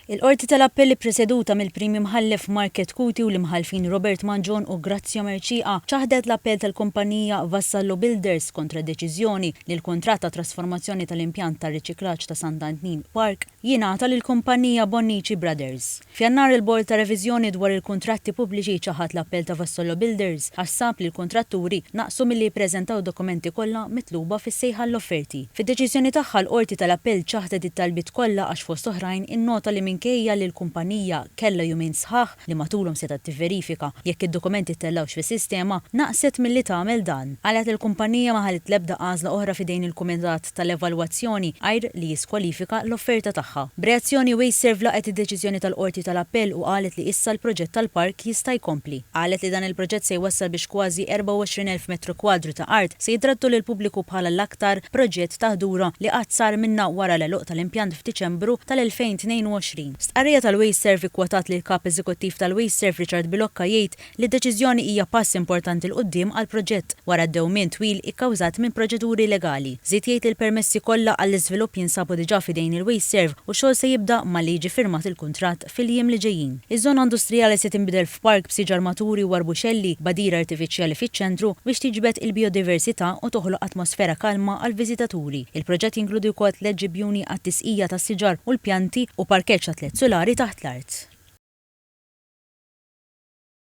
Il-Qorti tal-Appell ippreseduta mill-Prim Imħallef Mark Chetcuti u l-Imħallfin Robert Mangion u Grazio Mercieca ċaħdet l-appell tal-kumpanija Vassallo Builders kontra d-deċiżjoni li l-kuntratt ta' trasformazzjoni tal-impjant tar-riċiklaġġ ta' Sant'Antnin Park jingħata lill-kumpanija Bonnici Brothers. F'Jannar il-Bord ta' Reviżjoni dwar il-Kuntratti Pubbliċi ċaħad l-appell ta' Vassallo Builders għax sab li l-kuntratturi naqsu milli jippreżentaw d-dokumenti kollha mitluba fis-sejħa għall-offerti. Fid-deċiżjoni tagħha l-Qorti tal-Appell ċaħdet it-talbiet kollha għax fost oħrajn innota li minkejja li l-kumpanija kellha jumejn sħaħ li matulhom setgħet tivverifika jekk id-dokumenti ttellgħux fis-sistema, naqset milli tagħmel dan. Qalet li l-kumpanija ma ħalliet l-ebda għażla oħra f'idejn il-kumitat tal-evalwazzjoni għajr li jiskwalifika l-offerta tagħha. B'reazzjoni Wasteserv laqgħet id-deċiżjoni tal-Qorti tal-Appell u qalet li issa l-proġett tal-park jista' jkompli. Qalet li dan il-proġett se jwassal biex kważi 24,000 metru kwadru ta' art se jitraddu lill-pubbliku bħala l-aktar proġett ta' ħdura li qatt sar minnha wara l-għeluq tal-impjant f'Diċembru tal-2022. Stqarrija tal-Wasteserv ikkwotat lill-Kap Eżekuttiv tal-Wasteserv Richard Bilocca jgħid li d-deċiżjoni hija pass importanti 'l quddiem għall-proġett wara d-dewmien twil ikkawżat minn proċeduri legali. Żied jgħid li l-permessi kollha għall-iżvilupp jinsabu diġà f'idejn il-Wasteserv u x-xogħol se jibda malli jiġi firmat il-kuntratt fil-jiem li ġejjin. Iż-żona industrijali se tinbidel f'park b'siġar maturi u arbuxelli, b'għadira artifiċjali fiċ-ċentru biex tiġbed il-bijodiversità u toħloq atmosfera kalma għall-viżitaturi. Il-proġett jinkludi wkoll tlett ġibjuni għat-tisqija tas-siġar u l-pjanti u parkeġġ ta' tlett sulari taħt l-art.